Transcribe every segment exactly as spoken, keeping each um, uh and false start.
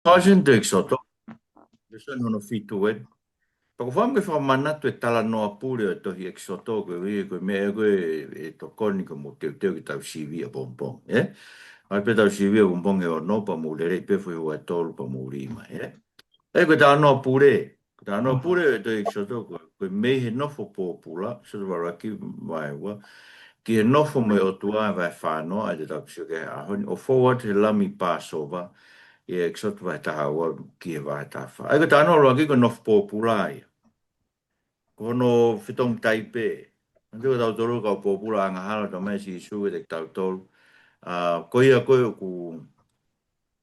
Fakaʻosi ʻEkisoto, lēsoni hono fitu ē. Pea ʻoku ou fakaʻamu ke fakamanatu e talanoa pule ʻo e tohi ʻEkisoto koeʻuhi ko e meʻa ko ē ʻe tokoni ke mou teuteu ke tau sivi ʻapongipongi, ē? ʻAi pē tau sivi ʻapongipongi ʻe ono pea mou lelei pē foʻi houa ʻe tolu pea mou lima, ē? Ē, ko e talanoa pule. Ko e talanoa pule ʻo e tohi ʻEkisoto ko, ko e mei he nofo pōpula, ʻEkisoto vahe ʻuluaki, vahe ua, ki he nofo mo e ʻOtua, vahe fā noa, ʻa ia te tau sio ki ai he ʻaho ni, ʻo fou atu he lami Pāsova, ʻi he ʻEkisoto vahe taha ua ki he vahe taha fā. ʻA ia ko e talanoa ʻuluaki ko e nofo pōpula ia. Ko hono fetongi taipe. Manatuʻi ko tautolu kau pōpula angahala, talamai ʻe Sīsū kiate kitautolu. ʻA, ko ia ko ē ʻoku,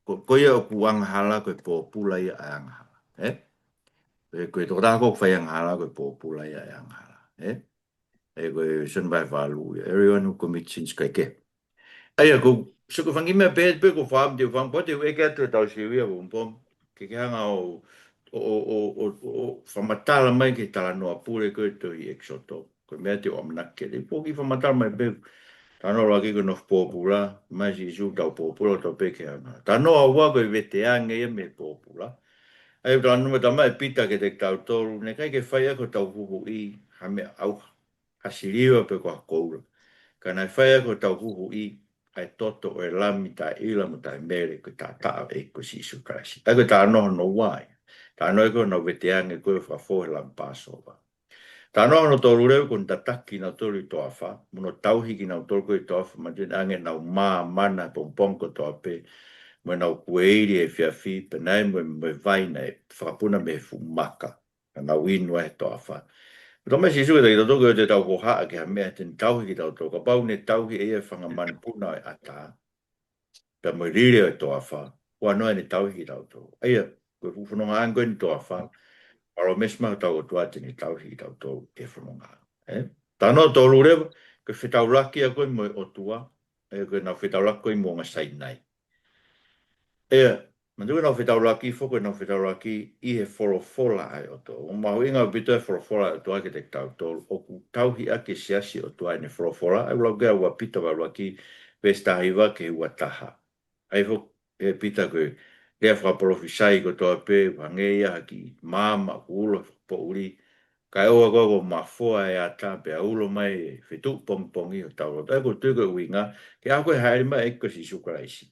ko, ko ia ʻoku angahala ko e pōpula ia ʻa e angahala. Ē? Ē, ko e tokotaha ko ē ʻoku fai angahala ko e pōpula ia ʻa e angahala. Ē? Ē, ko e lēsoni vahe valu ia. Everyone who commits sins, kae kehe. ʻA ia, ko, so ko e fanga kiʻi meʻa pē, pē ʻoku ou fakaʻamu te u fakaʻamu, pea te u ʻeke atu ʻetau sivi ʻapongipongi. Ke ke hanga ʻo, ʻo, ʻo fakamatala mai ki he talanoa pule ko ē ʻo e tohi ʻEkisoto. Ko e meʻa te u ʻamanaki ke te u foki fakamatala mai pē. Talanoa ʻuluaki ko e nofo pōpula, mai Sīsū tau pōpula, tau pē ke hanga. Talanoa ua ko e veteange ia mei he pōpula. ʻA ia, talanoa mai, talamai ʻe Pita kiate kitautolu, naʻe ʻikai ke fai ʻaki hotau huhuʻi ha meʻa ʻauha, ha siliva pe ko ha koula. Ka naʻe fai ʻaki hotau huhuʻi ʻa e toto ʻo e Lami taʻeʻila mo taʻemele, ko e taʻataʻa ʻo e ʻEiki ko Sīsū Kalaisi. ʻA ia ko e talanoa hono ua ia. Talanoa ia ko ē honau veteange ko ē ʻo fakafou he lami Pāsova. Talanoa hono tolu leva ko hono tataki kinautolu ʻi he toafa, mo hono tauhi kinautolu ko ē ʻi he toafa, manatuʻi naʻe ʻoange ʻenau mana he pongipongi kotoa pē, mo ʻenau kueili he efiafi, pea naʻe ʻi ai mo e, mo e vai naʻe fakapuna mei he fuʻu maka, naʻa nau inu ai he toafa. Pea talamai ʻe Sīsū kiate kitautolu ʻoku ʻikai te tau hohaʻa ki ha meʻa te ne tauhi kitautolu, kapau ne tauhi ʻe ia e fanga manupuna ʻo e ʻatā, pea mo e lile ʻo e toafa, ʻoua naʻa ne tauhi kitautolu. ʻA ia, ko e fuʻu fononga ange ko eni ʻo e toafa, palōmesi mai hotau ʻOtua te ne tauhi kitautolu ʻi he fononga. Ē? Talanoa tolu leva, ko e fetaulaki ia ko ē mo e ʻOtua, ē, ko ʻenau fetaulaki ko ē ʻi Moʻunga Sainai. ʻA ia, manatuʻi ko ʻenau fetaulaki foki, ko ʻenau fetaulaki ʻi he folofola ʻa e ʻOtua. ʻOku mahuʻinga ʻaupito e folofola ʻa e ʻOtua kiate kitautolu, ʻoku tauhi ʻaki ʻe he siasi ʻo e ʻOtua ʻene folofola, ʻa ia ʻoku lau ki ai ʻa Pita vahe ʻuluaki, veesi taha hiva ki he ua taha. ʻA ia foki ʻe Pita ko e lea fakapalofisai kotoa pē, ʻoku hangē ia ha kiʻi maama ʻoku ulo he fakapoʻuli, kae ʻoua kuo mafoa e ata pea ulo mai e fetuʻu pongipongi ʻo tau loto. ʻA ia ʻoku ou tui ko e ʻuhinga, ki he ʻaho ko ē ʻe hāʻele mai ai e ʻEiki ko Sīsū Kalaisi.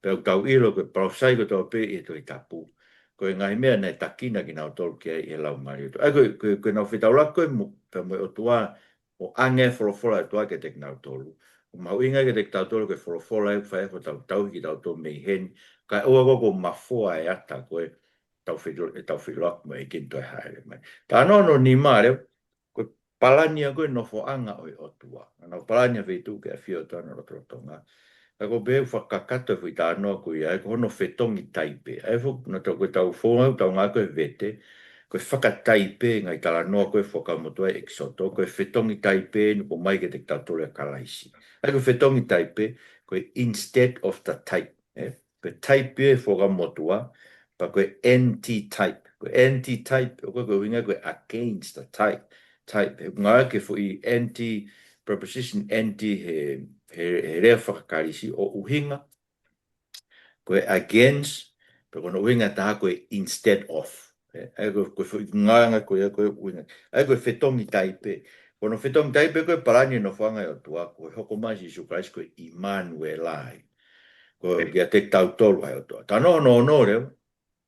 Pea ʻoku tau ʻilo ko e palōfisai kotoa pē ʻi he Tohi Tapu, ko e ngaahi meʻa naʻe tākina kinautolu ki ai ʻe he Laumālie ʻo e ʻOtua. ʻA ia ko e, ko e, ko ʻenau fetaulaki ko ē mo, pea mo e ʻOtua, ʻo ʻoange e folofola ʻa e ʻOtua kiate kinautolu. ʻOku mahuʻinga kiate kitautolu ko e folofola ʻoku fai ʻaki hotau tauhi kitautolu mei heni, kae ʻoua kuo mafoa e ata ko ē ʻetau feʻilo-, ʻetau feʻiloaki mo e ʻEiki ʻi he toe hāʻele mai. Talanoa hono nima leva, ko e palani ia ko ē e nofoʻanga ʻo e ʻOtua. Naʻa nau palani ha feituʻu ke ʻafio ʻa e ʻOtua ʻi hona lotolotonga. Ka ʻoku ou pehē ʻoku fakakakato e foʻi talanoa ko ia, ʻa ia ko hono fetongi taipe. ʻA ia foki, naʻa tau, ko ʻetau founga, tau ngāue ko ē he vete, ko e fakataipe e ngaahi talanoa ko ē ʻi he Fuakava Motuʻa ʻi ʻEkisoto, ko e fetongi taipe eni ʻoku ʻomai kiate kitautolu ʻe Kalaisi. ʻA ia ko e fetongi taipe, ko e instead of the type. Ē? Ko e type ia ʻi he Fuakava Motuʻa, pea ko e anti-type. Ko e anti-type, ʻoku, ko e ʻuhinga ko e against the type. Type, he ngāueʻaki e foʻi anti, preposition anti he, he, he lea faka-Kalisi ʻo ʻuhinga, ko e against, pea ko hono ʻuhinga ʻe taha ko e instead of. Ē, ʻa ia ko e, ko e foʻi ngāueʻanga ko ia ko e ʻuhinga. ʻA ia ko e fetongi taipe. Ko hono fetongi taipe ko e palani e nofoʻanga ʻo e ʻOtua, ko e hoko mai ʻa Sīsū Kalaisi ko e ʻImanuela ia. Ko ia kiate kitautolu ʻa e ʻOtua. Talanoa hono ono leva,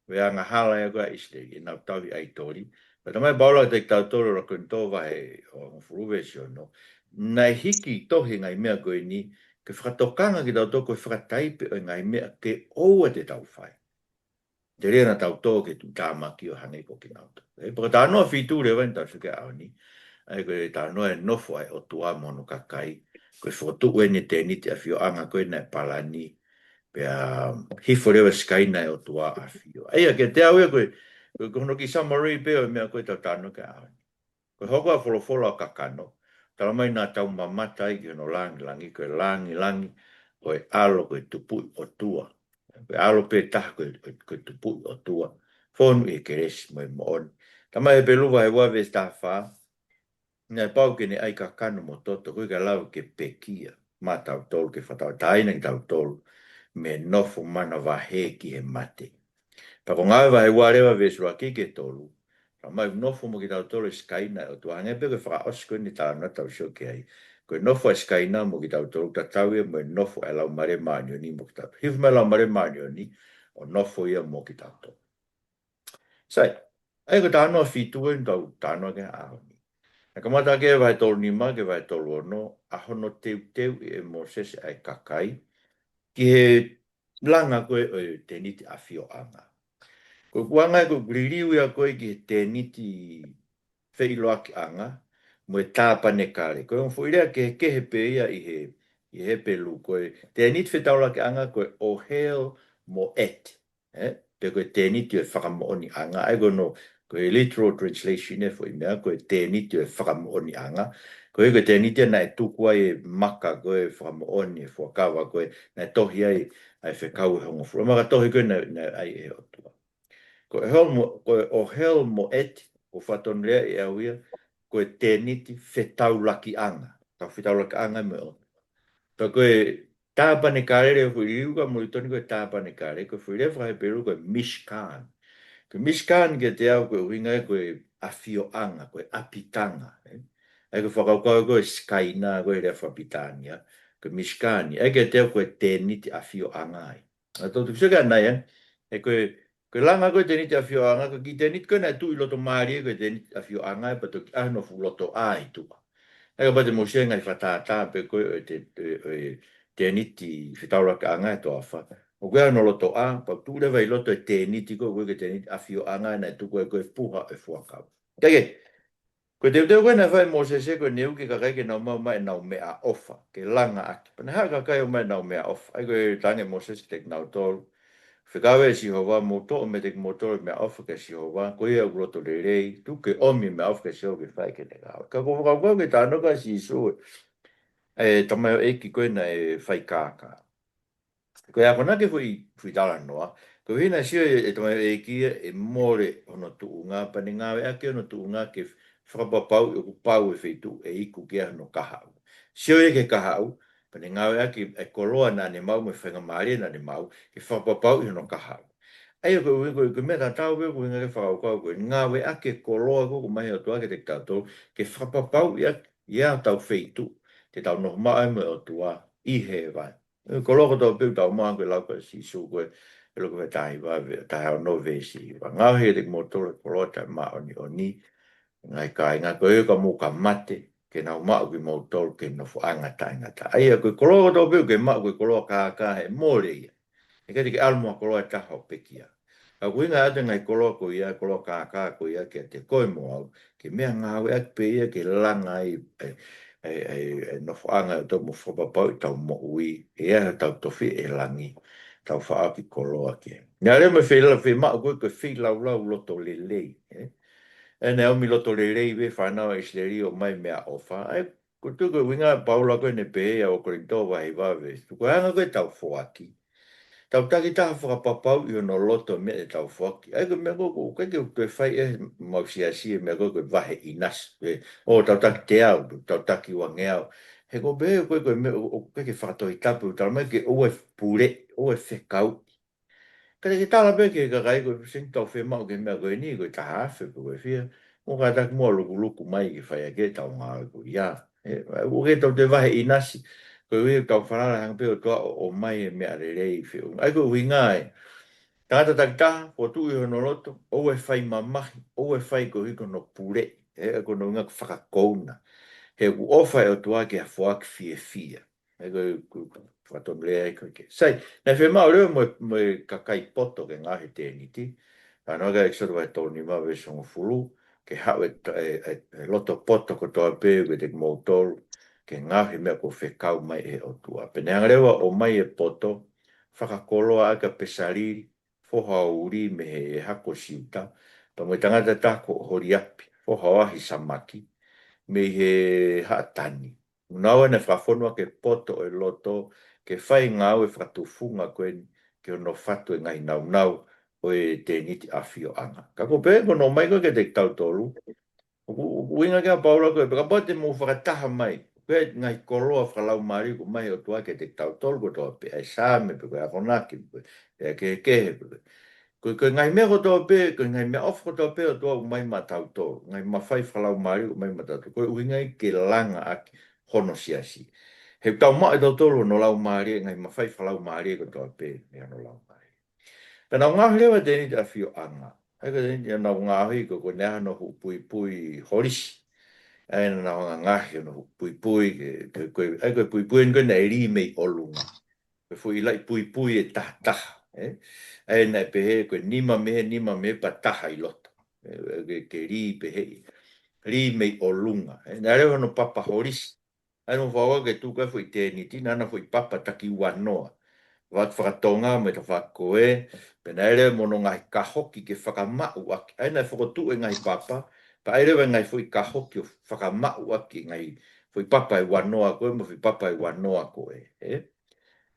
ko e angahala ia ko ē ʻa ʻIsileli, ʻenau tauhi ʻaitoli. Pea talamai ʻe Paula kiate kitautolu ʻi he ʻuluaki Kolinitō vahe hongofulu veesi ono, naʻe hiki tohi e ngaahi meʻa ko eni, ke fakatokanga kitautolu ko e fakataipe ʻo e ngaahi meʻa ke ʻoua te tau fai. Telia naʻa tau tō ki he tuʻutāmaki ʻo hangē ko kinautolu. Ē, pea ko e talanoa fitu leva eni ʻoku tau sio ki ai he ʻaho ni. ʻA ia ko e talanoa e nofo ʻa e ʻOtua mo hono kakai. Ko e fokotuʻu eni e tēniti ʻafioʻanga ko ē naʻe palani. Pea hifo leva e Sikaina ʻo e ʻOtua ʻo ʻafio. ʻA ia kiate au ia ko e, ko e, ko hono kiʻi summary pē ʻo e meʻa ko ē ʻoku tau talanoa ki ai he ʻaho ni. Ko e hoko ʻa e folofola ʻo kakano, talamai naʻa tau mamata ai ki hono langilangi, ko e langilangi ʻo e ʻAlo, ko e Tupuʻi ʻOtua. Ko e ʻAlo pē taha ko e, ko e, ko e Tupuʻi ʻOtua. Fonu ʻi he kelesi mo e moʻoni. Talamai ʻe Hepelū vahe ua veesi taha fā, naʻe pau ke ne ʻai kakano mo toto, ʻoku ʻikai lava ke pekia maʻatautolu, ke fakatauʻatāina kitautolu mei he nofo manavahē ki he mate. Pea ko Ngāue vahe ua leva veesi ʻuluaki ki he tolu, talamai ʻoku nofo mo kitautolu e Sikaina ʻo e ʻOtua, hangē pē ko e fakaʻosi ko eni talanoa tau sio ki ai. Ko e nofo ʻa e Sikaina mo kitautolu, tatau ia mo e nofo ʻa e Laumālie Māʻoniʻoni mo kitautolu. Hifo mai e Laumālie Māʻoniʻoni ʻo nofo ia mo kitautolu. Sai, ʻa ia ko e talanoa fitu eni ʻoku tau talanoa ki ai he ʻaho ni. Naʻe kamata ʻaki ʻe he vahe tolu nima ki he vahe tolu ono, ʻa hono teuteuʻi ʻe Mōsese ʻa e kakai ki he langa ko ē ʻo e tēniti ʻafioʻanga. Ko e ʻuhinga ia ko e liliu ia ko ē ki he tēniti feʻiloakiʻanga mo e tāpanekale. Ko e ongo foʻi lea kehekehe pē ia ʻi he, ʻi he Hepelū. Ko e tēniti fetaulakiʻanga ko e ohel moed. Ē? Pe ko e tēniti ʻo e fakamoʻoniʻanga. ʻA ia ko hono, ko e literal translation ʻo e foʻi meʻa, ko e tēniti ʻo e fakamoʻoniʻanga. Ko e, ko e tēniti naʻe tuku ai e maka ko ē fakamoʻoni, e fuakava ko ē naʻe tohi ai ʻa e fekau ʻe hongofulu. Maka tohi ko ē naʻe, naʻe ʻai ʻe he ʻOtua. Ko e ohel mo-, ko e ohel moed, ʻoku fakatonuleaʻi ʻe au ia ko e tēniti fetaulakiʻanga. Tau fetaulakiʻanga mo e ʻOtua. Pea ko e tāpanekale, lea foʻi liliu ka Molitoni ko e tāpanekale, ko e foʻi lea faka-Hepelū ko e Mishkan. Ko e Mishkan kiate au ko e ʻuhinga ia ko e ʻafioʻanga, ko e ʻapitanga, ē? ʻA ia ko e fakakaukau ko e Sikaina ko e lea fakapilitānia, ko e Mishkan. ʻA ia kiate au ko e tēniti ʻafioʻanga ia. ʻA ia tau toki sio ki ai ʻanai, ē? He ko e, ko e langa ko e tēniti ʻafioʻanga, ko e kiʻi tēniti ko ē naʻe tuʻu ʻi loto mālie ko e tēniti ʻafioʻanga, ē, pea toki ʻai hono fuʻu lotoʻā ʻi tuʻa. ʻA ia kapau te mou sio he ngaahi fakatātā pē ko ē ʻo e te-, ʻo e, ʻo e tēniti fetaulakiʻanga he toafa. ʻOku ʻi ai hono lotoʻā, pea tuʻu leva ʻi loto e tēniti ko ē, ko e tēniti ʻafioʻanga naʻe tuku ai ko e puha ʻo e fuakava. Kae kehe, ko e teuteu ko ē naʻe fai ʻe Mōsese ko ʻene ui ki he kakai ke nau maʻu mai ʻenau meʻaʻofa, ke langa ʻaki. Pea naʻe haʻu e kakai ʻo maʻu ʻenau meʻaʻofa. ʻA ia ko e talaange ʻe Mōsese kiate kinautolu, fekau ʻe Sihova, mou toʻo meiate kimoutolu e meʻaʻofa kia Sihova, ko ia ʻoku loto lelei, tuku ke ʻomi e meʻaʻofa kia Sihova ke fai ʻene ngāue. Ka ʻoku ou fakakaukau ki he talanoa ʻa Sīsū, ʻa e tamaioʻeiki ko ē naʻe fai kākā. Ko e akonaki e foʻi, foʻi talanoa, ko e ʻuhinga naʻe sio e, e tamaioʻeiki ia ʻe mole hono tuʻunga, pea ne ngāueʻaki hono tuʻunga ke fakapapauʻi ʻoku pau e feituʻu ʻe iku ki ai hono kahaʻu. Sio ia ki he kahaʻu, pea ne ngāueʻaki e koloa naʻa ne maʻu mo e faingamālie naʻa ne maʻu ke fakapapauʻi hono kahaʻu. ʻA ia ko e ʻuhinga ko e, ko e meʻa tatau pē ʻoku ʻuhinga ki ai e fakakaukau ko ē, ngāueʻaki e koloa ko ē ʻoku ʻomai ʻe he ʻOtua kiate kitautolu ke fakapapauʻi ʻaki ia hotau feituʻu te tau nofo maʻu ai mo e ʻOtua ʻi hēvani. Ko e koloa kotoa pē ʻoku tau maʻu, ko e lau ko ē ʻa Sīsū ko ē, ʻi Luke vahe taha hiva, ve-, taha ono veesi hiva. Ngaohi kiate kimoutolu e koloa taʻemāʻoniʻoni, ngaahi kāinga, koeʻuhi ka mou ka mate, ke nau maʻu kimoutolu ki he nofoʻanga taʻengata. ʻA ia ko e koloa kotoa pē ʻoku ke maʻu ko e koloa kākā, ʻe mole ia. ʻIkai te ke ʻalu mo ha koloa ʻe taha ʻo pekia. Ka ʻoku ʻuhinga atu e ngaahi koloa ko ia, koloa kākā ko ia kiate koe mo au, ke meʻangāueʻaki pē ia ke langa ai e, e, e, e nofoʻanga ʻo e ʻOtua mo fakapapauʻi ʻetau moʻui, ʻe ʻi ai hotau tofiʻa ʻi langi, tau faʻa ʻoatu e koloa ki ai. Naʻe lea mo e feila-, fiemaʻu ko ē ko e feilaulau loto lelei, ē? ʻE, naʻe ʻomi loto lelei pē e fānau ʻa ʻIsileli ʻo ʻomai e meʻaʻofa. ʻA ia, ko e tuʻu ko e ʻuhinga ʻa Paula ko ē ʻene pehē ʻi he ʻUluaki Kolinitō vahe hiva veesi, ko e anga ko ē ʻetau foaki, tau takitaha fakapapauʻi hono loto e meʻa te tau foaki. ʻA ia ko e meʻa ko ē, ʻoku ʻikai ke toe fai ʻe he mau siasi e meʻa ko ē ko e vahe ʻinasi. ʻE, ʻo tau taki teau, tau taki uangeau. He ko e pehē ko ē ko e meʻa, ʻoku ʻikai ke fakatohitapu, talamai ke ʻoua ʻe pule, ʻoua ʻe fekauʻi. Ka te ke tala pē ki he kakai ko ē, sio ange, tau fiemaʻu ki he meʻa ko eni, ko e taha afe pe ko e fiha, mou kātaki muʻa ʻo lukuluku mai ke fai ʻaki ʻetau ngāue ko ia. ʻE, ʻoku ʻikai ke tau toe vahe ʻinasi, koeʻuhi ʻoku tau falala hangē pē ʻOtua ʻo, ʻomai e meʻa lelei feʻunga. ʻA ia ko e ʻuhinga ē, tangata takitaha, fokotuʻu ʻi hono loto, ʻoua ʻe fai mamahi, ʻoua ʻe fai koeʻuhi ko hono puleʻi, ē, ko hono ʻuhinga ko e fakakouna. He ʻoku ʻofa e ʻOtua ki ha foaki fiefia. ʻA ia ko e, ko e, ko e fakatonulea ia ko ē. Sai, naʻe fiemaʻu leva mo e, mo e kakai poto ke ngaohi e tēniti. Talanoa ki ai ʻEkisoto vahe tolu nima veesi hongofulu, ke haʻu e, e, e, e loto poto kotoa pē ʻoku ʻiate kimoutolu, ke ngaohi e meʻa kuo fekau mai ʻe he ʻOtua. Pea ne hanga leva ʻo ʻomai e poto, fakakoloa ʻaki ʻa Pesalili, foha ʻo Uli mei he hako ʻo Siuta, pea mo e tangata ʻe taha ko ʻOholiapi, foha ʻo ʻAhisamaki, mei he haʻa Tani. Naʻa ne fakafonu ʻaki e poto ʻo e loto, ke fai e ngāue fakatufunga ko eni, ke hono fatu e ngaahi nāunau ʻo e tēniti ʻafioʻanga. Ka ko e pehē ko hono ʻomai ko ē kiate kitautolu, ʻoku, ʻoku ʻuhinga ki ai ʻa Paula ko ē, pea kapau te mou fakataha mai, ko e ngaahi koloa fakalaumālie kuo ʻomai ʻe he ʻOtua kiate kitautolu kotoa pē, ʻa e Saame pe ko e akonaki, pe ko e kehekehe, pe ko e Ko e, ko e ngaahi meʻa kotoa pē, ko e ngaahi meʻaʻofa kotoa pē ʻa e ʻOtua ʻoku ʻomai maʻatautolu, ngaahi mafai fakalaumālie ʻoku ʻomai maʻatautolu, ko e ʻuhinga ia ke langa ʻaki hono siasi. He ʻoku tau maʻu ʻe tautolu hono laumālie, ngaahi mafai fakalaumālie kotoa pē mei hono laumālie. Pea nau ngaohi leva e tēniti ʻafioʻanga. ʻA ia ko e tēniti ʻa nau ngaohi ko, ko e ʻi ai hano fuʻu puipui holisi. ʻA ia naʻa nau hanga ʻo ngaohi hono fuʻu puipui, ke, ke, ko e, ʻa ia ko e puipui eni ko ē naʻe lī mei ʻolunga. Ko e foʻi laʻi puipui ʻe tahataha, ē? ʻA ia naʻe pehē ko e nima mei hē, nima mei hē pea taha ʻi loto. Ē, ke, ke lī pehē. Lī mei ʻolunga, ē? Naʻe lava hono papa holisi. ʻA ia naʻa nau fakaʻau ke tuku ai e foʻi tēniti, naʻa na foʻi papa taki ua noa. Vatu fakatonga mo e tafaʻaki ko ē, pea naʻe lava mo hono ngaahi kahoki ke fakamaʻu ʻaki. ʻA ia naʻe fokotuʻu e ngaahi papa, pea ʻai leva e ngaahi foʻi kahoki ʻo fakamaʻu ʻaki e ngaahi foʻi papa ʻe ua noa ko ē, mo e foʻi papa ʻe ua noa ko ē, ē?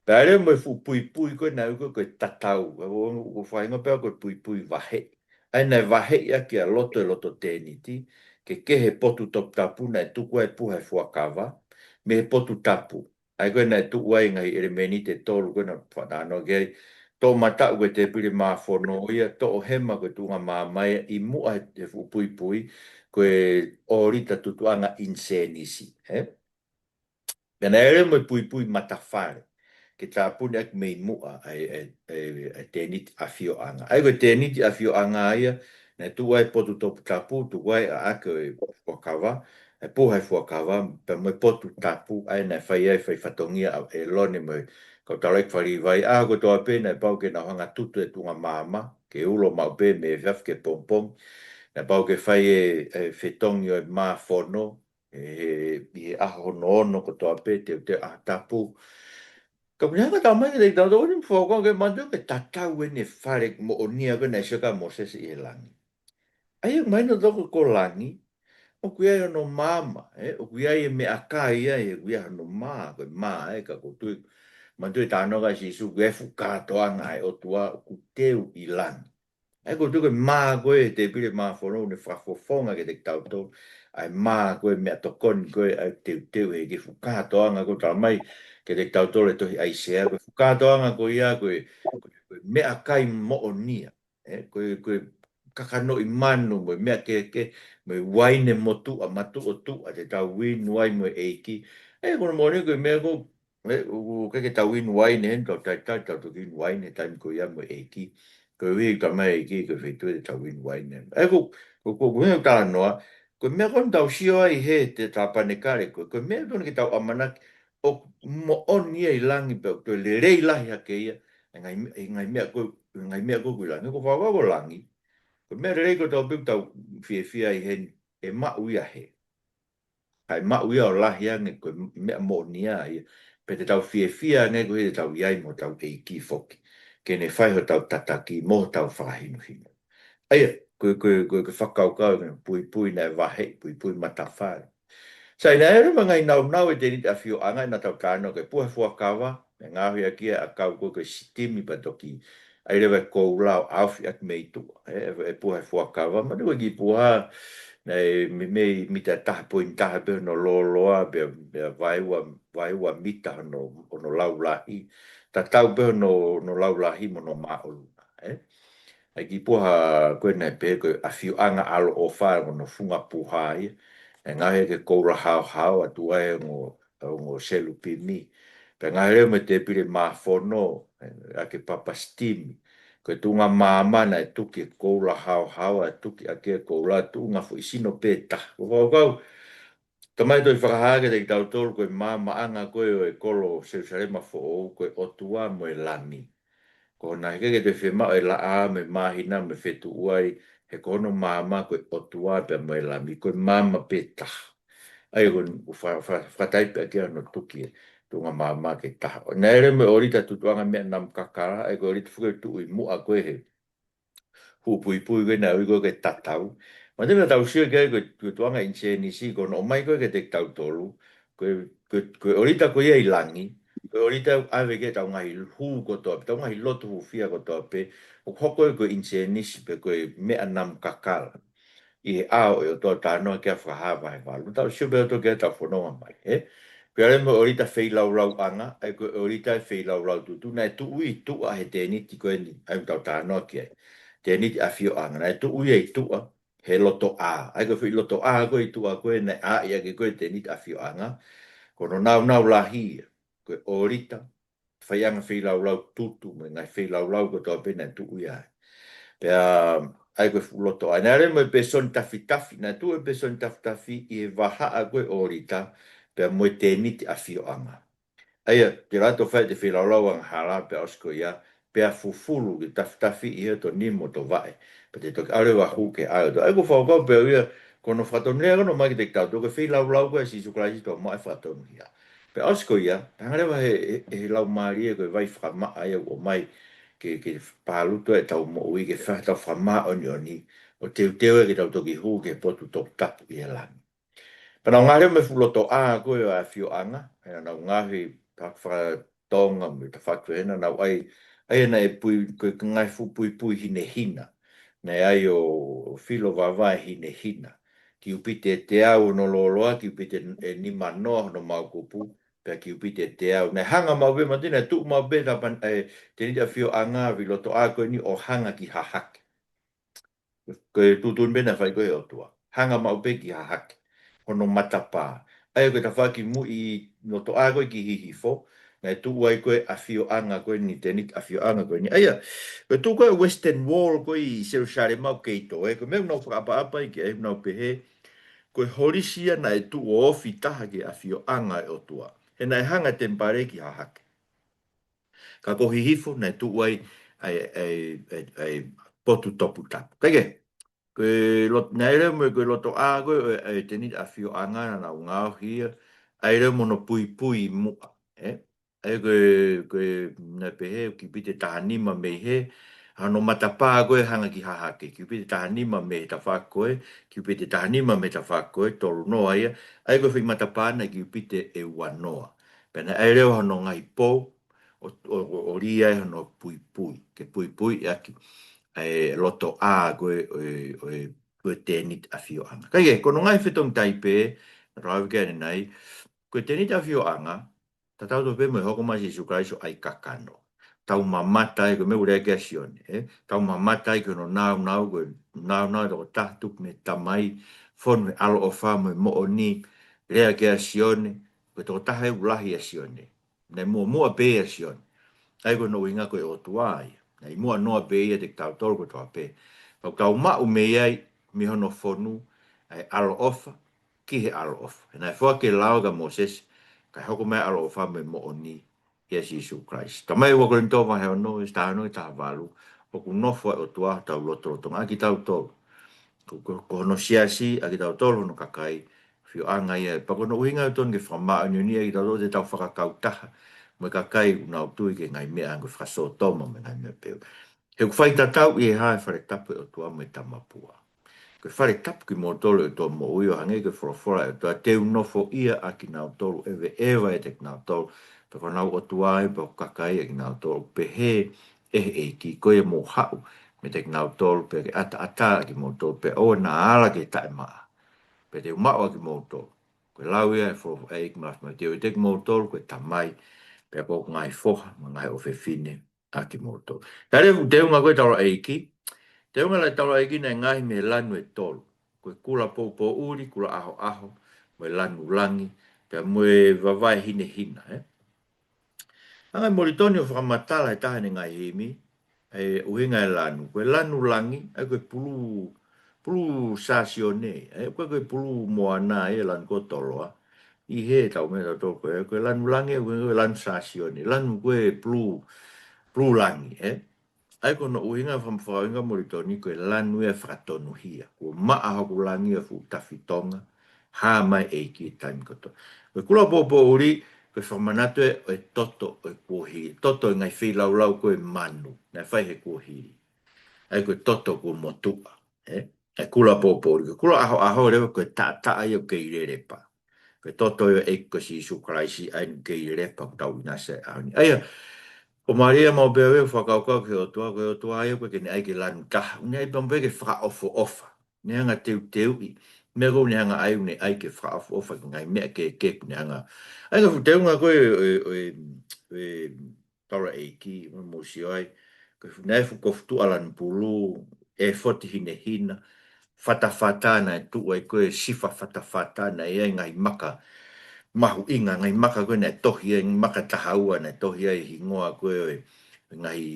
Pea ʻai leva mo e fuʻu puipui ko ē naʻe ui ko ē ko e tatau. ʻA ia ʻoku, ʻoku fakahingoa pē ko e puipui vaheʻi. ʻA ia naʻe vaheʻi ʻaki ʻa e loto e loto tēniti, ke kehe he potu toputapu naʻe tuku ai e puha ʻo e fuakava, mei he potu tapu. ʻA ia ko ē naʻe tuʻu ai e ngaahi ʻelemēniti ʻe tolu ko ē naʻa ku faʻa talanoa ki ai, toʻomataʻu ko e tēpile māfono ia, toʻohema ko e tuʻunga maama ia, ʻi muʻa he, he fuʻu puipui, ko e ʻōlita tutuʻanga ʻinisēnisi, ē? Pea naʻe lava mo e puipui matafale, ke tāpuni ʻaki mei muʻa ʻa e, ʻa e, ʻa e, ʻa e tēniti ʻafioʻanga. ʻA ia ko e tēniti ʻafioʻanga ia, naʻe tuʻu ai e potu toputapu, tuku ai ʻa e ʻaʻake ʻo e fuakava, e puha ʻo e fuakava, pea mo e potu tapu, ʻa ia naʻe fai ai e fai fatongia ʻa ʻĒlone mo e kau taulaʻeiki faka-Līvai, ʻaho kotoa pē naʻe pau ke nau hanga ʻo tutu e tuʻunga maama, ke ulo maʻu pē mei he efiafi ki he pongipongi, naʻe pau ke fai e, e fetongi ʻo e māfono, ʻi he, ʻi he ʻaho hono ono kotoa pē, teuteu ʻaho tapu. Ka ʻoku ne hanga ʻo talamai kiate kitautolu ʻoku ne fakaʻau ke manatu ki he tatau eni e fale moʻonia ko ē naʻe sio ki ai ʻa Mōsese ʻi he langi. ʻA ia ʻoku mahino ʻe tautolu ko e langi, ʻoku ʻi ai hono maama, ē, ʻoku ʻi ai e meʻakai ai, ʻoku ʻi ai hono mā, ko e mā, ē, ka ʻoku ou tui, manatuʻi e talanoa ʻa Sīsū, ʻoku ʻi ai e fuʻu kātoanga ʻa e ʻOtua ʻoku teu ʻi langi. ʻA ia ʻoku ou tui ko e mā ko ē he tēpile māfono ʻoku ne fakafofonga kiate kitautolu ʻa e mā ko ē, meʻatokoni ko ē ʻa e teuteu ʻe he ʻEiki, fuʻu kātoanga ʻoku talamai kiate kitautolu ʻe he tohi ʻAisea, ko e fuʻu kātoanga ko ia ko e, ko e, ko e meʻakai moʻonia, ē, ko e, ko e kakanoʻi manu mo e meʻa kehekehe, mo e uaine motuʻa, matuʻotuʻa te tau inu ai mo e ʻEiki. Ē, ko hono moʻoni ko e meʻa ko ē, ʻoku ʻikai ke tau inu uaine heni, tau talitali, tau toki inu uaine he taimi ko ia mo e ʻEiki. Koeʻuhi ko e meʻa ʻa e ʻEiki, ko e feituʻu te tau inu uaine. ʻA ia ko, ko, ko, ko e talanoa, ko e meʻa ko eni ʻoku tau sio ai he te tāpanekale ko ē, ko e meʻa totonu ke tau ʻamanaki ʻoku moʻoni ia ʻi langi pea ʻoku toe lelei lahi hake ia, ʻa e ngaahi, ʻa e ngaahi meʻa ko ē, ngaahi meʻa ko ē ʻoku ʻi langi. Ko e fakaʻau ko e langi, ko e meʻa lelei kotoa pē ʻoku tau fiefia ai heni, ʻe maʻu ia hē. Kae maʻu ia ʻo lahi ange, ko e meʻa moʻonia ia. Pea te tau fiefia ange koeʻuhi te tau ʻi ai mo hotau ʻEiki foki, ke ne fai hotau tataki mo hotau fakahinohino. ʻA ia, ko e, ko e, ko e, ko e fakakaukau eni, puipui naʻe vaheʻi, puipui matafale. Sai, naʻe lava mo e ngaahi naunau e tēniti ʻafioʻanga naʻa tau talanoa ki ai, puha ʻo e fuakava, naʻe ngaohi ʻaki ʻa e ʻakau ko ē ko e sitimi pea toki ʻai leva e koula ʻo ʻaofi ʻaki mei tuʻa, ē, e puha ʻo e fuakava. Manatuʻi ko e kiʻi puha naʻe meimei mita ʻe taha poini taha pē hono lōloa, pea, pea vaeua, vaeua mita hono, hono laulahi. Tatau pē hono, hono laulahi mo hono māʻolunga, ē. ʻA e kiʻi puha ko ē naʻe pehē ko e ʻafioʻanga ʻaloʻofa, ko hono funga puha ia. Naʻe ngaohi ʻaki e koula haohaoa, tuʻu ai e ongo, ongo selupimi. Pea ngaohi leva mo e tēpile māfono, ē, ʻaki e papa sitimi. Ko e tuʻunga maama naʻe tuki e koula haohaoa, ʻe tuki ʻaki e koula tuʻunga foʻi sino pē taha. Ko e fakaʻau, talamai ʻe he tohi Fakahā kiate kitautolu ko e maamaʻanga ko ē ʻo e kolo Selusalema foʻou, ko e ʻOtua mo e Lami. Ko hono ʻikai ke toe fiemaʻu e laʻā mo e māhina mo e fetuʻu ai, he ko hono maama ko e ʻOtua pea mo e Lami, ko e maama pē taha. ʻA ia ko e fa-, fa-, fakataipe ʻaki ia hono tuki e tuʻunga maama ke taha. Naʻe lava mo e ʻōlita tutuʻanga meʻa namu kakala, ʻa ia ko e ʻōlita foki ʻoku tuʻu ʻi muʻa ko ē he fuʻu puipui ko ē naʻe ui ko ē ko e tatau. Manatuʻi naʻa tau sio ki ai ko e, ko e tuʻunga ʻinisēnisi, ko hono ʻomai ko ē kiate kitautolu, ko e, ko e, ko e ʻōlita ko ia ʻi langi, ko e ʻōlita ʻoku ʻave ki ai ʻetau ngaahi hū kotoa pē, ʻetau ngaahi lotu hūfia kotoa pē, ʻoku hoko ia ko e ʻinisēnisi pe ko e meʻa namu kakala ʻi he ʻao ʻo e ʻOtua, talanoa ki ai Fakahā vahe valu. Tau sio pē ʻo tau ke tau fononga mai, ē? Pea lava mo e ʻōlita feilaulauʻanga, ʻa ia ko e ʻōlita ʻe feilaulau tuʻutuʻuni, naʻe tuʻu ʻi tuʻa he tēniti ko eni, ʻa ia ʻoku tau talanoa ki ai. tēniti ʻafioʻanga. Naʻe tuʻu ia ʻi tuʻa, he loto ʻā. ʻA ia ko e foʻi loto ʻā ko ē ʻi tuʻa ko ē naʻe ʻā ʻaki ko ē tēniti ʻafioʻanga. Ko hono nāunau lahi ia. Ko e ʻōlita, faiʻanga feilaulau tutu, mo e ngaahi feilaulau kotoa pē naʻe tuʻu ia ai. Pea, ʻa ia ko e fuʻu loto ʻā. Naʻe lele mo e pēsoni tafitafi, naʻe tuʻu e pēsoni tafitafi ʻi he vahaʻa ko ē ʻōlita, pea mo e tēniti ʻafioʻanga. ʻA ia, te lato fai ʻete feilaulau angahala, pea ʻosi ko ia, pea fufulu ke tafitafi ʻi he to nimo to vaʻe. Pea te toki ʻalu ʻo hū ki he ʻao ʻo e ʻOtua. ʻA ia ko e fakakaukau pē ia, ko hono fakatonu lea ko ē ʻoku ʻomai kiate kitautolu, ko e feilaulau ko ē ʻa Sīsū Kalaisi ʻoku tau maʻu ai e fakatonuhia. Pea ʻosi ko ia, hanga leva he, he, he Laumālie ko e vai fakamaʻa ia ʻoku ʻomai ke, ke pālutu ʻetau moʻui, ke fai ʻetau fakamāʻoniʻoni, ʻo teuteu ia ke tau toki hū ki he potu toputapu ʻi he langi. Pea naʻa nau ngaohi mo e fuʻu loto ʻā ko ē ʻo e ʻafioʻanga, he naʻa nau ngaohi tafaʻaki fakatonga mo e tafaʻaki fē naʻa nau ʻai, ʻa ia naʻe pui, ko e ngaahi fuʻu puipui hinehina. Naʻe ʻai ʻo, ʻo filo vavae hinehina. Kiupite ʻe teau hono lōloa, kiupite ʻe nima noa hono maukupu, pea kiupite ʻe teau. Naʻe hanga maʻu pē, manatuʻi naʻe tuʻu maʻu pē tapa, ē, tēniti ʻafioʻanga, foʻi loto ʻā ko eni ʻo hanga ki hahake. Ko e tuʻutuʻuni pē naʻe fai ko ē ʻe he ʻOtua. Hanga maʻu pē ki hahake. Hono matapā. ʻA ia ko e tafaʻaki muʻa ʻi loto ʻā ko ē ki Hihifo. Naʻe tuʻu ai ko ē ʻafioʻanga ko eni, tēniti ʻafioʻanga ko eni. ʻA ia, ko e tuʻu ko ē Western Wall ko ē ʻi Selusalema ʻoku kei toe. Ko e meʻa ʻoku nau fakaʻapaʻapa ai ki ai, ʻoku nau pehē, ko e holisi ia naʻe tuʻu ʻo ofi taha ki he ʻafioʻanga ʻo e ʻOtua. He naʻe hanga e temipale ki hahake. Ka ko Hihifo, naʻe tuʻu ai, ʻa e, ʻa e, ʻa e, ʻa e potu toputapu. Kae kehe, ko e lot-, naʻe lele mo e ko e loto ʻā ko ē ʻo e, ʻa e tēniti ʻafioʻanga naʻa nau ngaohi ia, ʻa ia lele mo hono puipui muʻa, ē? ʻA ia ko e, ko e, naʻe pehē, kiupite ʻe taha nima mei hē, hono matapā ko ē hanga ki hahake, kiupite ʻe taha nima mei he tafaʻaki ko ē, kiupite ʻe taha nima mei he tafaʻaki ko ē, tolu noa ia, ʻa ia ko e foʻi matapā naʻe kiupite ʻe ua noa. Pea naʻe ʻai leva hono ngaahi pou, ʻo, ʻo, ʻo, ʻo lī ai hono puipui, ke puipui ʻaki ʻa e loto ʻā ko ē, ʻo e, ʻo e, ʻo e tēniti ʻafioʻanga. Kae kehe, ko hono ngaahi fetongi taipe, naʻa tau ʻave ki ai ʻanenai, ko e tēniti ʻafioʻanga, tatau tofu pē mo e hoko mai ʻa Sīsū Kalaisi ʻo ʻai kakano. Tau mamata ai, ko e meʻa ʻoku lea ki ai ʻa Sione, ē? Tau mamata ai ki hono nāunau, ko e nāunau ʻe toko taha tupu mei he Tamai, fonu he ʻaloʻofa mo e moʻoni, lea ki ai ʻa Sione, ko e toko taha ʻoku lahi ʻia Sione. Naʻe muʻomuʻa pē ʻia Sione. ʻA ia ko hono ʻuhinga ko e ʻOtua ia. Naʻe ʻi muʻa noa pē ia ʻiate kitautolu kotoa pē. Ka ʻoku tau maʻu mei ai, mei hono fonu, ʻa e ʻaloʻofa, ki he ʻaloʻofa. He naʻe foaki e lao kia Mōsese, kae hoko mai e ʻaloʻofa mo e moʻoni ʻia Sīsū Kalaisi. Talamai ʻe ua Kolinitō vahe ono, veesi taha ono ki he taha valu, ʻoku nofo ʻa e ʻOtua ʻi hotau lotolotonga, ʻa kitautolu. Ko, ko, ko hono siasi, ʻa kitautolu hono kakai, ʻafioʻanga ia, pea ko hono ʻuhinga ʻoku totonu ke fakamāʻoniʻoniʻi ʻa kitautolu ʻoku tau fakakautaha mo e kakai ʻoku nau tui ki he ngaahi meʻa hangē ko e fakasōtoma mo e ngaahi meʻa pehē. He ʻoku faitatau ʻi he hā e fale tapu ʻo e ʻOtua mo e tamapua. Ko e fale tapu kimoutolu ʻe ʻOtua moʻui ʻo hangē ko e folofola ʻa e ʻOtua, te u nofoʻia ʻa kinautolu, ʻeveʻeva ʻiate kinautolu, pea ko honau ʻOtua ia, pea ko e kakai ʻa kinautolu, pehē ʻe he ʻEiki, ko ia mou haʻu meiate kinautolu, pea ke ʻataʻatā ʻa kimoutolu, pea ʻoua naʻa ala ki he taʻemaʻa, pea te u maʻu ʻa kimoutolu. Ko e lau ia ʻa e fo-, ʻa e ʻEiki Māfimafi, te u ʻiate kimoutolu ko e Tamai, pea ko hoku ngaahi foha mo e ngaahi ʻofefine ʻa kimoutolu. Ka lea ʻoku teunga ko ē taulaʻeiki, teunga e taulaʻeiki naʻe ngaohi mei he lanu ʻe tolu. Ko e Kula Poupouʻuli, Kula ʻAhoʻaho, mo e Lanu Langi, pea mo e Vavae Hinehina, ē? Hanga ʻe Molitoni ʻo fakamatala he taha ʻene ngaahi himi, ʻa e ʻuhinga e lanu. Ko e lanu langi, ʻa ia ko e pulū, pulū Sāsione, ʻa ia ko e, ko e pulū moana, ʻa e lanu ko Toloa. ʻI he tau meʻa tautolu ko e, ko e lanu langi, ʻa ia ko e lanu Sāsione, lanu ko e pulū, pulū langi, ē? ʻA ia ko hono ʻuhinga, faka-, fakaʻuhinga Molitoni, ko e lanu ia fakatonuhia. Kuo maʻa hoku langi ʻa e fuʻu tafitonga, hā mai e ʻEiki he taimi kotoa. Ko e Kula Poupouʻuli, ko e fakamanatu ē ʻo e toto ʻo e kuohili, toto ʻo e ngaahi feilaulau ko ē manu, naʻe fai he kuohili. ʻA ia ko e toto kuo motuʻa, ē? ʻA e Kula Poupouʻuli, ko e Kula ʻAhoʻaho leva ko e taʻataʻa ia ʻoku kei lelepa. Ko e toto ia ʻo e ʻEiki ko Sīsū Kalaisi, ʻa ia ʻoku kei lelepa ʻoku tau ʻinasi ai he ʻaho ni. ʻA ia, ʻoku mālie maʻu pē ʻa e fakakaukau ki he ʻOtua, ko e ʻOtua ia ʻoku ʻikai ke ne ʻai ke lanu taha, ʻoku ne ʻai pē mo pē ke fakaʻofoʻofa. Ne hanga teuteuʻi, meʻa ko ē ʻoku ne hanga ʻai, ʻoku ne ʻai ke fakaʻofoʻofa ki he ngaahi meʻa kehekehe ʻoku ne hanga. ʻA ia ko e fuʻu teunga ko ē, ʻo e, ʻo e, ʻo e taulaʻeiki, mo, mo sio ai, Ko e fu-, naʻe fuʻu kofu tuʻa lanu pulu, ʻefoti hinehina, fatafata naʻe tuʻu ai ko e sifa fatafata naʻe ʻi ai ngaahi maka mahuʻinga, ngaahi maka ko ē naʻe tohi ai, ngaahi maka taha ua naʻe tohi ai hingoa ko ē ʻo e ngaahi,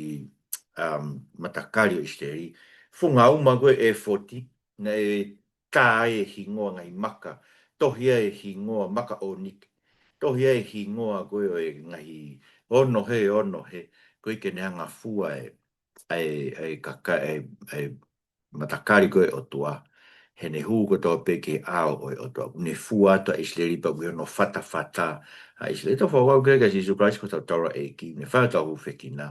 um, matakali ʻo ʻIsileli. Funga uma ko e ʻefoti, naʻe tā ai e hingoa ngaahi maka, tohi ai e hingoa maka ʻōnike, tohi ai e hingoa ko ē ʻo e ngaahi ono he, ono he, ko e ke ne hanga fua e, e, e kaka-, e, e matakali ko ē ʻOtua, he ne hū kotoa pē ki he ʻao ʻo e ʻOtua. Ne fua atu ʻa ʻIsileli pea ʻoku ʻi hono fatafata ʻa ʻIsileli. Tau fakakaukau ki ai kia Sīsū Kalaisi ko hotau taulaʻeiki, ne fai hotau hūfekina,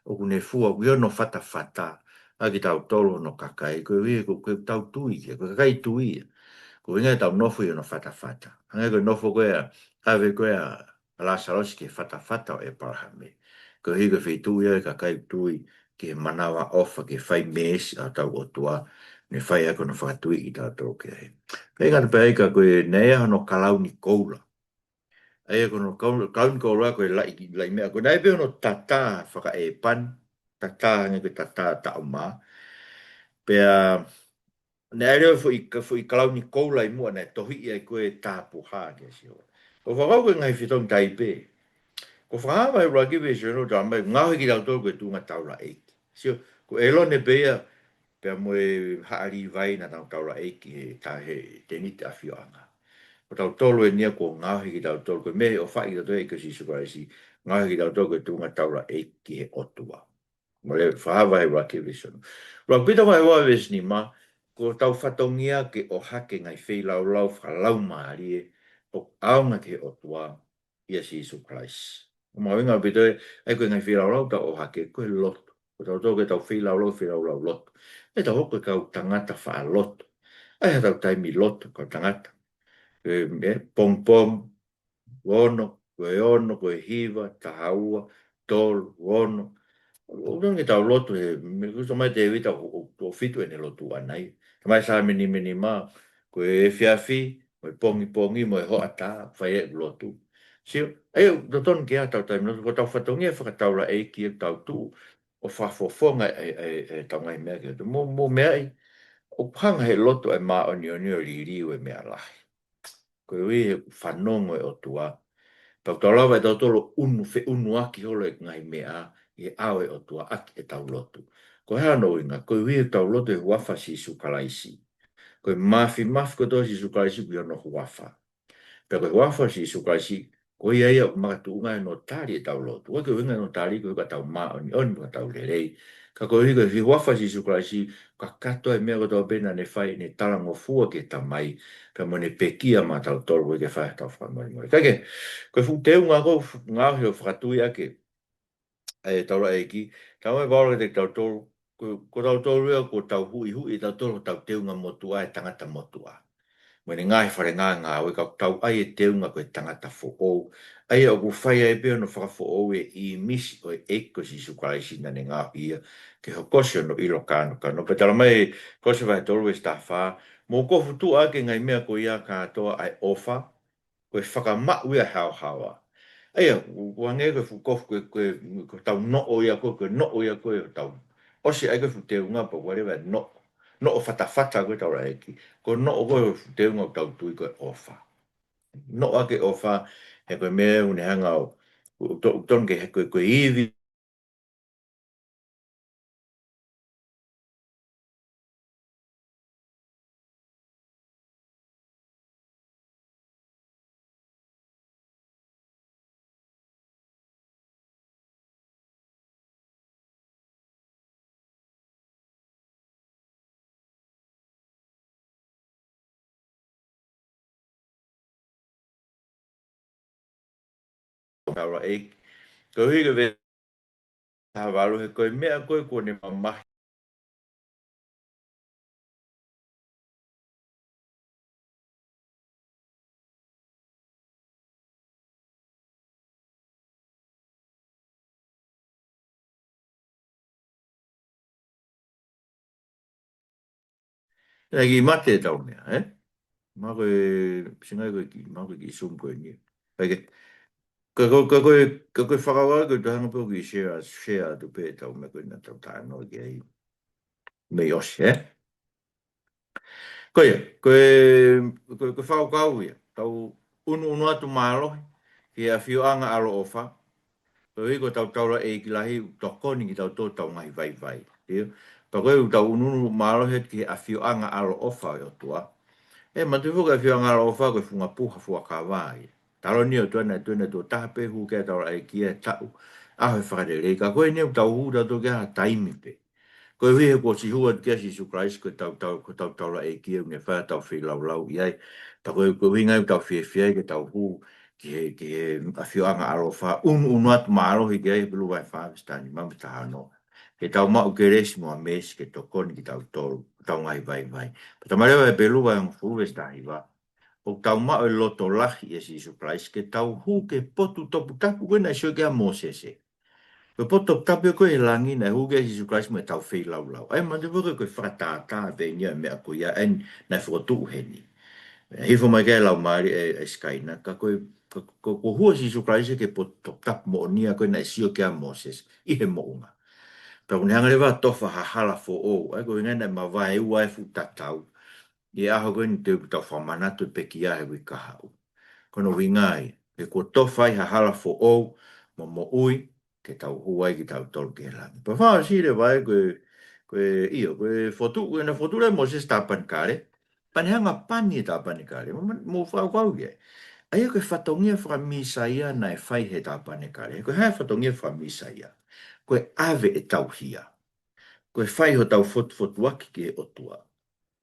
ʻoku ne fua, ʻoku ʻi hono fatafata ʻa kitautolu hono kakai, koeʻuhi ko, ko ʻetau tui ki ai, ko e kakai tui ia. Ko e ʻuhinga ʻetau nofo ʻi hono fatafata. Hangē ko e nofo ko ē ʻa, ʻave ko ē ʻa Lāsalosi ki he fatafata ʻo ʻĒpalahame. Koeʻuhi ko e feituʻu ia ʻo e kakai tui ki he manavaʻofa, ki he fai meesi ʻa hotau ʻOtua, ne fai ʻaki hono fakatuiʻi kitautolu ki ai. Pea ʻikai ngata pē ai ka ko e naʻe ʻi ai hono kalauni koula. ʻA ia ko hono kau-, kalauni koula ko e laʻi, laʻi meʻa. Ko e naʻe ʻi ai pē hono tatā fakaʻēpani, tatā hangē ko e tatā taʻu mā. Pea naʻe ʻi ai leva e foʻi ka-, foʻi kalauni koula ʻi muʻa naʻe tohiʻi ai ko e tapuhā kia Sihova. Ko e fakakaukau ko e ngaahi fetongi taipe. Ko Fakahā vahe ʻuluaki veesi ono talamai, ngaohi kitautolu ko e tuʻunga taulaʻeiki. Sio, ko ʻĒlone pē ia, pea mo e haʻa Līvai naʻa nau taulaʻeiki he ta-, he tēniti ʻafioʻanga. Ko tautolu eni ia kuo ngaohi kitautolu, ko e meʻa ʻoku ʻofaʻi kitautolu ʻe he ʻEiki ko Sīsū Kalaisi, ngaohi kitautolu ko e tuʻunga taulaʻeiki ki he ʻOtua. Mole Fakahā vahe ʻuluaki veesi ono. ʻUluaki Pita vahe ua veesi nima, ko hotau fatongia ke ʻohake ngaahi feilaulau fakalaumālie ʻoku ʻaonga ki he ʻOtua ʻia Sīsū Kalaisi. Ko e mahuʻinga ʻaupito ē, ʻa ia ko e ngaahi feilaulau ʻoku tau ʻohake, ko e lotu. Ko tautolu ko ʻetau feilaulau, feilaulau lotu. ʻE tau hoko ko e kau tangata faʻa lotu. ʻA ia haʻatau taimi lotu, kau tangata. ʻE, ʻe, pongipongi, ono, ko e ono, ko e hiva, taha ua, tolu, ono. ʻOku tonu ke tau lotu he, meʻa ko ē ʻoku talamai ʻe Tēvita ʻoku, ʻoku, ʻoku fitu ʻene lotu ʻaʻana ia. Talamai ʻe Saame nima nima, ko e efiafi, mo e pongipongi, mo e hoʻatā, fai e lotu. Sio, ʻa ia ʻoku totonu ke ʻi ai haʻatau taimi lotu, ko hotau fatongia fakataulaʻeiki ʻoku tau tuʻu ʻo fakafofonga e, e, e, ʻetau ngaahi meʻa ki he ʻOtua. Mou, mou meaʻi, ʻoku hanga ʻe he lotu ʻo e māʻoniʻoni ʻo liliu e meʻa lahi. Koeʻuhi he fanongo e ʻOtua. Pea ʻoku tau lava ʻe tautolu ʻo ʻunu, feʻunuaki holo e ngaahi meʻa ʻi he ʻao e ʻOtua ʻaki ʻetau lotu. Ko e hā hono ʻuhinga? Koeʻuhi ʻetau lotu he huafa ʻo Sīsū Kalaisi. Ko e māfimafi kotoa ʻo Sīsū Kalaisi ʻoku ʻi hono huafa. Pea ko e huafa ʻo Sīsū Kalaisi, ko ia ia ʻoku makatuʻunga ai hono tali ʻetau lotu. ʻOku ʻikai ko e ʻuhinga hono tali, ko e ʻuhinga ʻetau māʻoniʻoni, ʻetau lelei. Ka koeʻuhi ko e huafa ʻo Sīsū Kalaisi, kakato e meʻa kotoa pē naʻa ne fai, ne talangofua ki he Tamai, pea mo ʻene pekia maʻatautolu, ʻoku ʻikai ke fai haʻatau fakamolemole. Ka ke, ko e fuʻu teunga ko ē ʻoku ngaohi ʻo fakatui ʻaki ʻe he taulaʻeiki, talamai ʻe Paula kiate kitautolu, ko, ko tautolu ia, ko hotau huʻihuʻi ʻe tautolu hotau teunga motuʻa, e tangata motuʻa. Mo ʻene ngaahi fale ngāue, ka ʻoku tau ʻai e teunga ko e tangata foʻou. ʻA ia ʻoku fai ai pē hono fakafoʻou e ʻīmisi ʻo e ʻEiki ko Sīsū Kalaisi naʻa ne ngaohi ia ke hokosi hono ʻilo kānokano. Pea talamai ʻe Kolose vahe tolu veesi taha fā, mou kofu tuʻa ʻaki e ngaahi meʻa ko ia kātoa, ʻa e ʻofa, ko e fakamaʻu ia ʻo e haohaoa. ʻA ia, ʻoku, ʻoku hangē ko e fuʻu kofu, ko e, ko e, ko hotau noʻo ia ko ē, ko e noʻo ia ko ē ʻoku tau ʻosi ʻai ko ē fuʻu teunga pea ʻoku leva e noʻo. Noʻo fatafata ko ē taulaʻeiki. Ko e noʻo ko ē fuʻu teunga ʻoku tau tui ko e ʻofa. Noʻo ʻaki e ʻofa, he ko e meʻa ʻoku ne hanga ʻo, ʻoku to-, ʻoku tonu ke, he ko e, ko e ivi taulaʻeiki. Koeʻuhi ko e veesi taha valu, he ko e meʻa ko ē kuo ne mamahi. Naʻe kiʻi mate ʻetau meʻa, ē? Mahalo ko e, singai ko e kiʻi, mahalo ko e kiʻi Zoom ko eni. Kae kehe, Ka ko, ka ko e, ka ko e fakakaukau ko e tau hanga pē ʻo kiʻi share, share atu pē ʻetau meʻa ko ē naʻa tau talanoa ki ai mei ʻosi, ē? Ko ia, ko e, ko e, ko e fakakaukau ia. Tau ʻunuʻunu atu mālohi ki he ʻafioʻanga ʻaloʻofa. Koeʻuhi ko hotau taulaʻeiki lahi ʻoku tokoni kitautolu ʻi heʻetau ngaahi vaivai. ʻIo. Pea ko e ʻoku tau ʻunuʻunu mālohi atu ki he ʻafioʻanga ʻaloʻofa ʻo e ʻOtua. ʻE, manatuʻi foki ʻafioʻanga ʻaloʻofa ko e funga puha fuakava ia. Taloni ʻOtua naʻe tuʻu ʻene tuʻo taha pē hū ki ai e taulaʻeiki ia he taʻu ʻaho e fakalelei. Ka ko eni ʻoku tau hū tautolu ki ai ha taimi pē. Koeʻuhi he kuo ʻosi hū atu ki ai ʻa Sīsū Kalaisi ko hotau, tau, ko hotau taulaʻeiki ʻoku ne fai hotau feilaulau ʻi ai. Pea ko e, ko e ʻuhinga ia ʻoku tau fiefia ai ke tau hū ki he, ki he ʻafioʻanga ʻaloʻofa, ʻunuʻunu atu mālohi ki ai, Hepelū vahe fā veesi taha nima mo e taha ono. Ke tau maʻu kelesi mo ha meesi ke tokoni kitautolu ʻi heʻetau ngaahi vaivai. Pea talamai leva ʻe Hepelū vahe hongofulu veesi taha hiva, ʻoku tau maʻu e loto lahi ʻia Sīsū Kalaisi ke tau hū ki he potu toputapu ko ē naʻe sio ki ai ʻa Mōsese. Ko e potu toputapu ia ko ē ʻi langi naʻe hū ki ai ʻa Sīsū Kalaisi mo ʻetau feilaulau. ʻA ia manatuʻi foki ko e fakatātā pē eni ia e meʻa ko ia eni naʻe fokotuʻu heni. Hifo mai ki ai e laumālie ʻa e, ʻa e sikaina, ka ko e, ko, ko, ko e hū ʻa Sīsū Kalaisi ki he potu toputapu moʻoni ia ko ē naʻe sio ki ai ʻa Mōsese ʻi he moʻunga. Pea kuo ne hanga leva ʻo tofa ha hala foʻou, ʻa ia ko e ʻuhinga ia naʻe mavaeua e fuʻu tatau ʻi he ʻaho ko eni te u tau fakamanatu e pekia he uike kahaʻu. Ko hono ʻuhinga ia, he kuo tofa ai ha hala foʻou mo moʻui, ke tau hū ai kitautolu ki he langi. Pea fakaʻosi leva ia ko e, ko e, ʻio, ko e fotu, ko ʻene fotu leva ʻe Mōsese tāpanekale, pea ne hanga ʻo pani e tāpanekale, mou, mou fakakaukau ia. ʻA ia ko e fatongia fakamīsaia naʻe fai he tāpanekale, ko e hā e fatongia fakamīsaia? Ko e ʻave ʻetau hia. Ko e fai hotau fotufotuaki ki he ʻOtua.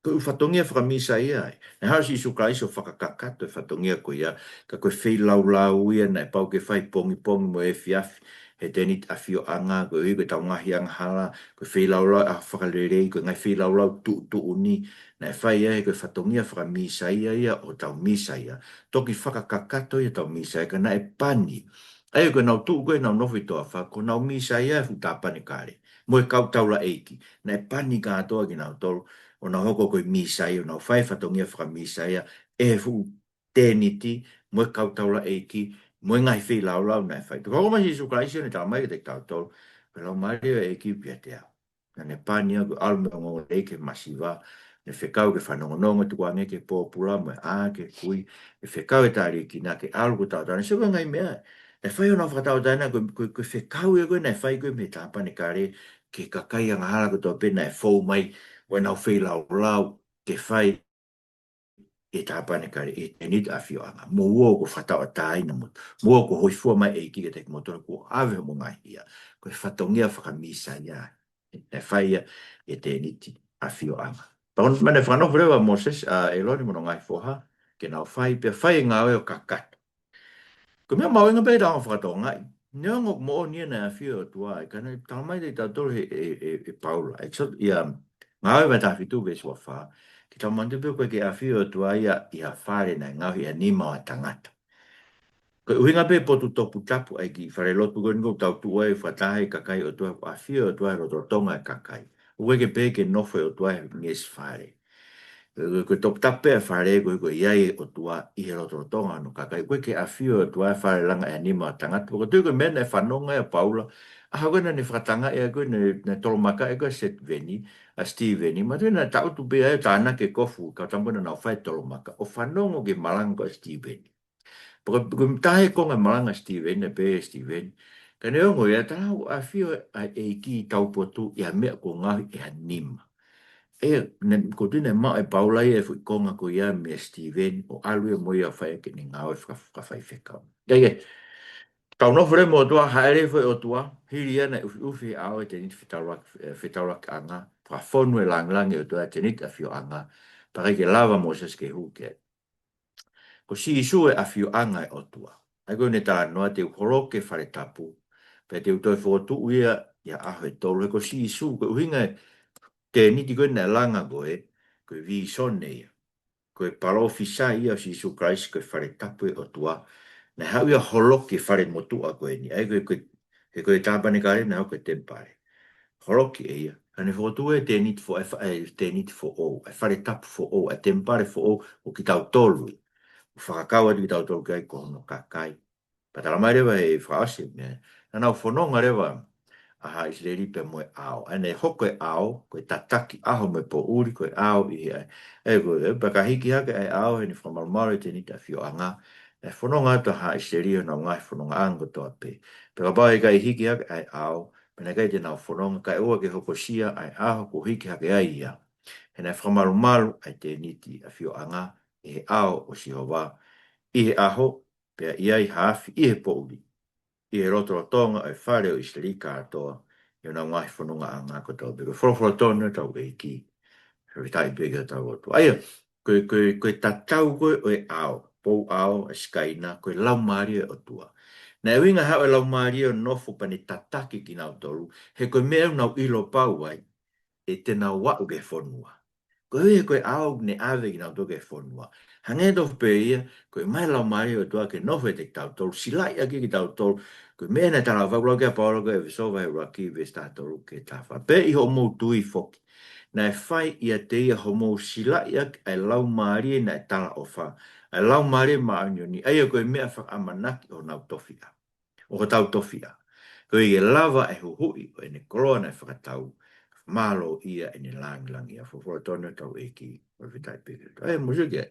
Ko e ʻū fatongia fakamīsaia ia. Naʻe haʻu ʻa Sīsū Kalaisi ʻo fakakakato e fatongia ko ia, ka ko e feilaulau ia naʻe pau ke fai pongipongi mo e efiafi he tēniti ʻafioʻanga, koeʻuhi ko ʻetau ngaahi angahala, ko e feilaulau ʻaho fakalelei, ko e ngaahi feilaulau tuʻutuʻuni, naʻe fai ia he ko e fatongia fakamīsaia ia ʻo hotau Mīsaia. Toki fakakakato ia hotau Mīsaia, ka naʻe pani. ʻA ia ko ʻenau tuʻu ko ē ʻenau nofo ʻi he toafa, ko honau Mīsaia e fuʻu tāpanekale mo e kau taulaʻeiki. Naʻe pani kātoa kinautolu, ʻo nau hoko ko e Mīsaia, ʻo nau fai e fatongia fakamīsaia ʻe he fuʻu tēniti mo e kau taulaʻeiki, mo e ngaahi feilaulau naʻe fai. Pea ko e hoko mai ʻa Sīsū Kalaisi ʻo ne talamai kiate kitautolu, ko e Laumālie ʻo e ʻEiki ʻoku ʻiate au. Naʻa ne pani au ke u ʻalu mei he ongoongolelei ki he masiva, ne fekau ke fanongonongo, tukuange ki he pōpula mo e ʻā ki he kui, ne fekau e talēkina ke ʻalu kuo tauʻatāina. Sio ko e ngaahi meʻa naʻe fai ʻo nau fakatauʻatāina, ko e, ko e, ko e fekau ia ko ē naʻe fai ko ē mei he tāpanekale ki he kakai angahala kotoa pē naʻe fou mai, ko ʻenau feilaulau ke fai ʻi he tāpanekale, ʻi he tēniti ʻafioʻanga. Mou ō kuo fakatauʻatāina mo, mou ō kuo hōifua mai e ʻEiki kiate kimoutolu, kuo ʻave hoʻomou ngaahi hia. Ko e fatongia fakamīsaia naʻe fai ia ʻi he tēniti ʻafioʻanga. Pea ko ʻene fakanofo leva ʻa Mōsese, ʻa ʻĒlone mo hono ngaahi foha, ke nau fai, pea fai e ngāue ʻo kakato. Ko e meʻa mahuʻinga pē ke tau fakatokangaʻi. Neongo ʻoku moʻoni ia naʻe ʻafio e ʻOtua, ʻa ia ka naʻe talamai kiate kitautolu ʻe he, ʻe, ʻe, ʻe Paula, ʻEkisoto ia, Ngāue vahe taha fitu veesi ua fā, ke tau manatuʻi pē ʻoku ʻikai ke ʻafio e ʻOtua ia ʻi ha fale naʻe ngaohi ʻe ha nima ʻo ha tangata. Ko e ʻuhinga pē potu toputapu ʻa e kiʻi falelotu ko eni ʻoku tau tuʻu ai ʻo fakataha ai e kakai ʻo e ʻOtua, ʻoku ʻafio e ʻOtua he lotolotonga e kakai. ʻOku ʻikai ke pehē ke nofo e ʻOtua he ngeʻesi fale. Ko e, ko e toputapu pē ʻa e fale ko ē ko e ʻi ai e ʻOtua ʻi he lotolotonga hono kakai. ʻOku ʻikai ke ʻafio e ʻOtua he fale langa ʻe ha nima ʻo ha tangata. Pea ko e tuʻu ko e meʻa naʻe fanongo ai ʻa Paula, ʻaho ko ē naʻa ne fakatangaʻi ai ko ē, naʻe, naʻe tolomakaʻi ai ko ē ʻa Sitīveni, ʻa Sitīveni. Manatuʻi naʻe taʻutu pē ai ʻo tānaki e kofu, kau tamu naʻa nau fai e tolomaka. ʻO fanongo ki he malanga ko ē ʻa Sitīveni. Pea ko e, ko e taha e konga e malanga ʻa Sitīveni, naʻe pehē ʻe Sitīveni, ka neongo ia, tala ʻoku ʻafio ʻa e ʻEiki ʻi hotau potu ʻi ha meʻa kuo ngaohi ʻe ha nima. ʻE, ne, ko e tuʻu naʻe maʻu ʻe Paula ia e foʻi konga ko ia meia Sitīveni, ʻo ʻalu ia mo ia ʻo fai ʻaki ʻene ngāue faka-, fakafaifekau. Ka ʻi he, tau nofo leva mo e ʻOtua, hāʻele foʻi ʻOtua, hili ia naʻe ʻufiʻufi he ʻao e tēniti fetaulaki-, e, fetaulakiʻanga, fakafonu e langilangi ʻo e ʻOtua he tēniti ʻafioʻanga, pea ʻikai ke lava ʻa Mōsese ke hū ki ai. Ko Sīsū e ʻafioʻanga e ʻOtua. ʻA ia ko ʻene talanoa te u holoki e fale tapu, pea te u toe fokotuʻu ia ʻi he ʻaho ʻe tolu. He ko Sīsū, ko e ʻuhinga e tēniti ko ē naʻe langa ko ē, ko e vīsone ia. Ko e palōfisai ia ʻo Sīsū Kalaisi ko e fale tapu e ʻOtua. Naʻe haʻu ia ʻo holoki e fale motuʻa ko eni. ʻA ia ko e, ko e, he ko e tāpanekale naʻe hoko ko e temipale. Holoki ʻe ia. Ka ne fokotuʻu e tēniti fo-, e fa-, e tēniti foʻou, e fale tapu foʻou, e temipale foʻou ʻo kitautolu. ʻO fakakau atu kitautolu ki ai ko hono kakai. Pea talamai leva he fakaʻosi, meʻa, naʻa nau fononga leva ʻa haʻa ʻIsileli pea mo e ʻao. ʻA ia naʻe hoko e ʻao ko e tataki ʻaho mo e poʻuli, ko e ʻao ʻi he ʻai. ʻE ko e, pea ka hiki hake ʻa e ʻao, heʻene fakamalumalu e tēniti ʻafioʻanga, naʻe fononga atu ʻa haʻa ʻIsileli ʻi honau ngaahi fonongaʻanga kotoa pē. Pea kapau ʻe ʻikai hiki hake ʻa e ʻao, pea naʻe ʻikai te nau fononga, kae ʻoua ke hokosia ʻa e ʻaho kuo hiki hake ai ia. He naʻe fakamalumalu ʻa e tēniti ʻafioʻanga ʻi he ʻao ʻo Sihova ʻi he ʻaho, pea ʻi ai ha afi ʻi he poʻuli, ʻi he lotolotonga ʻo e fale ʻo ʻIsileli kātoa, ʻi honau ngaahi fonongaʻanga kotoa pē. Ko e folofola tonu ʻa hotau ʻEiki. Fakafetaʻi pē ki hotau ʻOtua. ʻA ia, ko e, ko e, ko e tatau ko ē ʻo e ʻao, pou ʻao, ʻa Sikaina, ko e Laumālie ʻo e ʻOtua. Naʻe ʻuhinga he ʻao ʻo e Laumālie ʻo nofo pea ne tataki kinautolu, he ko e meʻa ʻoku nau ʻilo pau ai, ʻe te nau aʻu ki he fonua. Ko e, ko e ʻao ne ʻave kinautolu ki he fonua. Hangē tofu pē ia, ko e ʻomai e Laumālie ʻo e ʻOtua ke nofo ʻiate kitautolu, silaʻi ʻaki kitautolu. Ko e meʻa naʻe talaʻofa, lau ki ai ʻa Paula ko ē ʻEfesō vahe ʻuluaki veesi taha tolu ki he taha fā. Pea ʻi hoʻomou tui foki, naʻe fai ʻiate ia hoʻomou silaʻi ʻaki ʻa e Laumālie naʻe talaʻofa, ʻa e Laumālie Māʻoniʻoni, ʻa ia ko e meʻa fakaʻamanaki ʻo honau tofiʻa, ʻo hotau tofiʻa. Koeʻuhi ke lava ʻa e huhuʻi ʻo ʻene koloa naʻe fakatau, mālō ia ʻene lāngilangiʻia. Folofola tonu ʻa hotau ʻEiki. Fakafetaʻi pē ki he ʻOtua. ʻE, mou sio ki ai.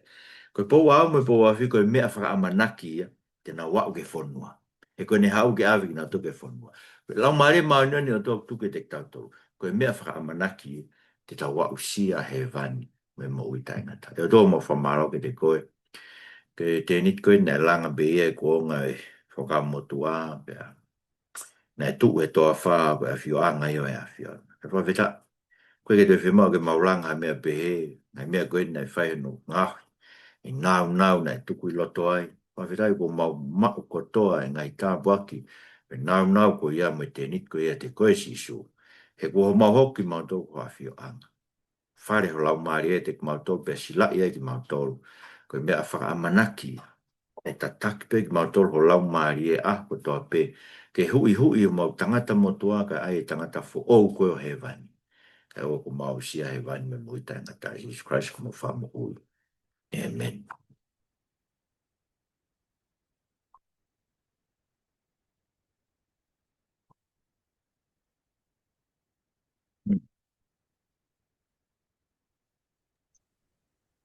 Ko e pou ʻao mo e pou afi ko e meʻa fakaʻamanaki ia te nau aʻu ki he fonua. He ko ʻene haʻu ke ʻave kinautolu ki he fonua. Ko e Laumālie Māʻoniʻoni ʻo e ʻOtua ʻoku tuku kiate kitautolu, ko e meʻa fakaʻamanaki ia te tau aʻusia hēvani mo e moʻui taʻengata. ʻE ʻOtua, mau fakamālō kiate koe, ki he tēniti ko ē naʻe langa pē ia e kuonga ʻo e Fuakava Motuʻa, pea naʻe tuʻu he toafa ko e ʻafioʻanga ia ʻo e ʻAfiona. ʻE fakafetaʻi, ʻoku ʻikai ke toe fiemaʻu ke mau langa ha meʻa pehē, ngaahi meʻa ko ē naʻe fai hono ngaohi, e nāunau naʻe tuku ʻi loto ai. Fakafetaʻi kuo mau maʻu kotoa e ngaahi tāpuaki ʻo e nāunau ko ia mo e tēniti ko ia ʻiate koe Sīsū. He kuo mau hoko kimautolu ko ho ʻafioʻanga. Fale ho Laumālie ʻiate kimautolu pea silaʻi ai kimautolu. Ko e meʻa fakaʻamanaki, ʻe tataki pē kimautolu ho Laumālie ʻaho kotoa pē, ke huʻihuʻi homau tangata motuʻa kae ʻai e tangata foʻou ko ē ʻo hēvani. Kae ʻoua kuo mau aʻusia hēvani mo e moʻui taʻengata. ʻIa Sīsū Kalaisi ko homau Fakamoʻui. ʻĒmeni.